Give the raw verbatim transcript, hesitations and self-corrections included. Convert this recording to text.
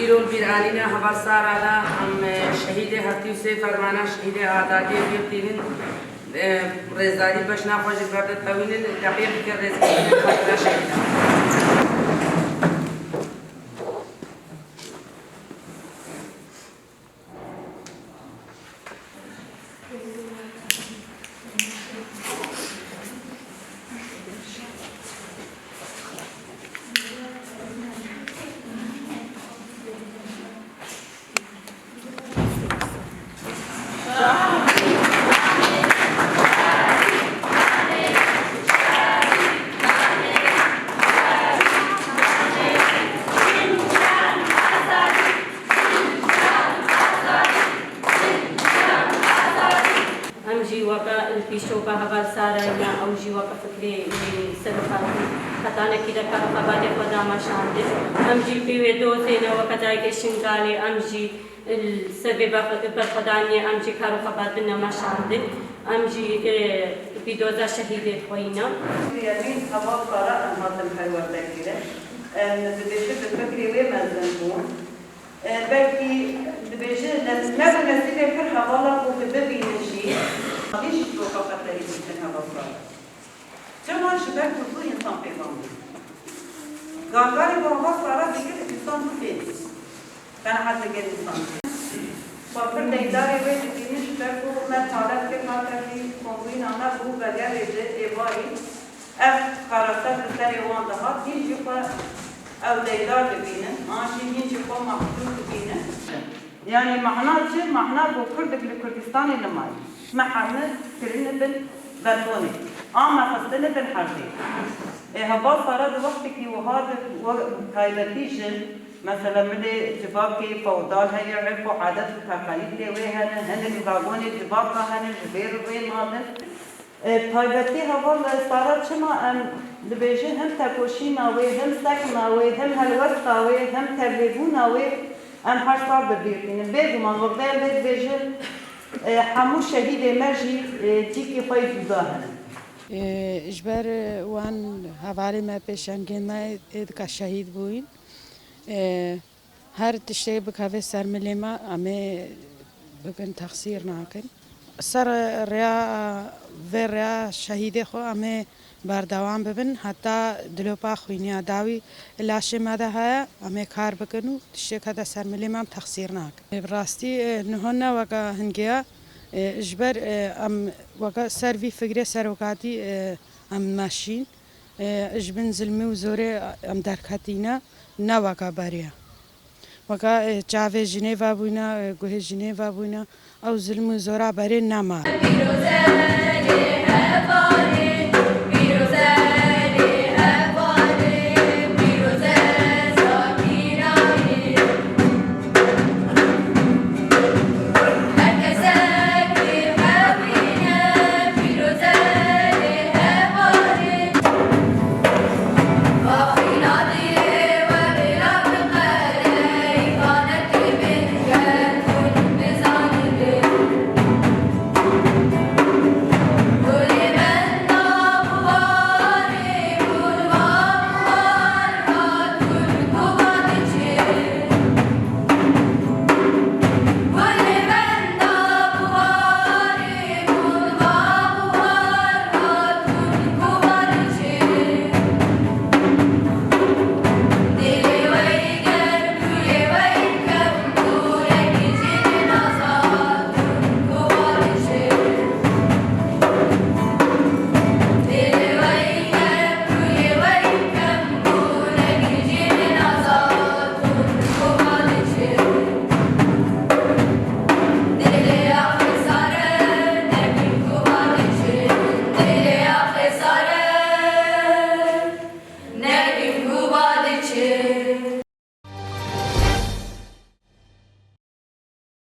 Îro li bîranîna heval Sara de em, e, şehîdê heftê û sê fermana şehîdê azadiyê girtînin, e, rêzdarî beşna xwe ji ber de tewînin, deqiyê bike rêzgirtina xatira şehîdan. Em jî weke li pîşoka heval Sarayê ne, ew jî weke fikrê wî ser xwe, hetanekî de kar û xebatê xwe dameşandin. Em jî pê wê dozê ne weke dayikê Şingalê, em jî li ser vê berx-, berxwedaniyê em jî kar û xebat bine meşandin. Em jî, e, pîdoza şehîdê xwe yî ne. Yemîn heval Sara em hatin perwerde kirin. Em dibêjin bi fikrê wê mezin bûn. E, belkî dibêje ne-, nebû nesîbê pir hevala ku tu bibîne jî. Nî jî tu xeterî dîtin heval Sara. Çima? Ji ber ku zû însan pêvan bû. Gangarê ku heval Sara dikir, însan zû pê dî. Qenaet dike însan. Xwe pir leydarê wê dibînin, ji ber ku me taleb kir, hate vî kombûyîna me bû vegerê ji êvarî. Ev karesat li serê wan dihat, hîn jî xwe ew deydar dibînin, an jî hîn jî xwe mexdûr dibînin. Yanî mehna çi? Mehna ku Kurdik li Kurdistanê nimayî. Me hemû kirine bin betonê. An me xistine bin herdê. Ê heval Sara di wextekî wiha de we taybetî jin, mesela milê civakê feodal heye, urf û adet û teqalîd lê wê hene, hinek zagonê civaka hene, ji vê re rê nadin. E, taybetî heval Sara çima em dibêjin, hem tekoşîna wê, hem sekna wê, hem helwesta wê, hem tevlêbûna wê em her sal bi bîr tînin. Bêguman wextê em vê dibêjin, e, hemû şehîdê me jî, e, cîkî xwe yî cuda hene. E, ji ber, e, wan hevalê me, pêşengê me ê dika şehîd bûyîn. E, Her tiştê bikeve ser milê me, em ê bikin, texsîr nakin. Ser rêya, vê rêya şehîdê xwe em ê berdewam bibin, heta dilopa xwîniya dawî laşê me de heye, em ê kar bikin û tiştê kete ser milê me, em texsîr nakin. Bi rastî, e, niha ne weke hingê ye, e, ji ber, e, em weke ser vî fikrê serokatî, e, em meşîn, e, ji bin zilmî û zorê em derketîne, ne weke berê ye. Weke, e, çavê jinê vebûyne, e, guhê jinê vebûyne, ew zilm û zora berê nema.